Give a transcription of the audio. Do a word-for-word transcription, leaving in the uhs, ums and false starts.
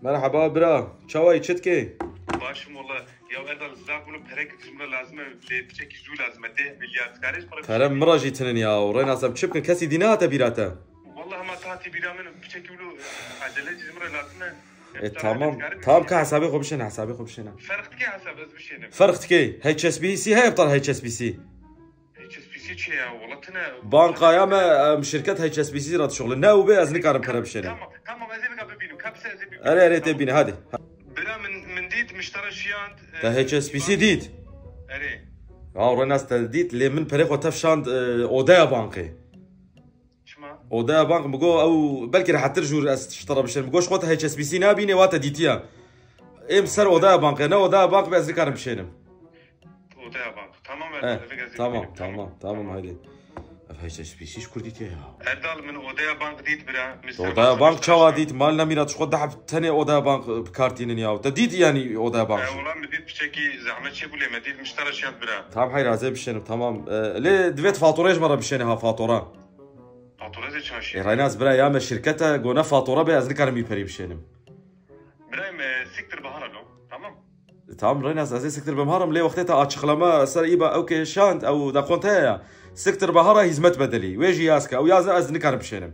Merhaba bira, çawayî, çi dikê? Baş im wala. Ya Erdal, zaf bûne, perek ji min re lazim e, lê piçekî zû lazim e, deh milyar dikarî ji min re Pere min re jî tinin ya, Rênas, em çi bikin, kesî dî nehate bîra te? Wala hema te hatî bîra min, piçekî wilo, acele jî ji min re lazim e. E, tamam, tamam, ka hesabê xwe bişêne, hesabê xwe bişêne. Ferq dike hesab ez bişênim. Ferq dike, H S B C heye, bi tar H S B C. H S B C çi ya? Wala tine. Bankaya me, em, şirket H S B C re dişuxulin. Ne û bê ez nikarim pere bişênim. Tamam, tamam, ez ê nika bibînim. Ka bise ez ê bibînim. Erê, erê, tê bîne, hadi. Bira min, min dît, min ji te re şiyand. Te H S B C dît? Erê. Ya Rênas, te dît, lê min perê xwe tev şand, e, odeya bankê. Çima? Odeya bank, mi got ew belkî rehettir jûr ez ji te re bişênim. Mi got ji xwe te H S B C nabînê, wa te dîtiye. Êm ser odeya bankê, ne odeya bank be ez nikarim bişênim. Odeya bank. Tamam Eh, Erdal, ez ê tamam, bibînim. tamam, tamam, haydi. Ev H S B C ji kur dîtiye ya. Erdal, min odeya bank dît bira. Min Odeya bank çawa dît? Mal nemîra tu xwe dehf tenê odeya bank, e, bi kar tînin ya. Te dît yanî odeya bank? E, wala min dît piçekî zehmet çê bû lê me dît, min ji te re şiyand bira. Tamam, hayra, ez ê bişênim, tamam. E, lê divêt fatureyê ji me re bişêne ha, fatura. Fatura zê çaşî. E, Rênas bira, ya me şirkete, go ne fatura be, ez nikarim wî perî bişênim. Bira me siktir bahara lo. Tamam. E, tamam Rênas, ez ê siktir bim harim, lê wextê te açıklama ser îba ew kê şand, ew de konte ya. Siktir bahara hizmet bedeli. Wê jî yaz ke, ew yaz ez nikarim bişênim.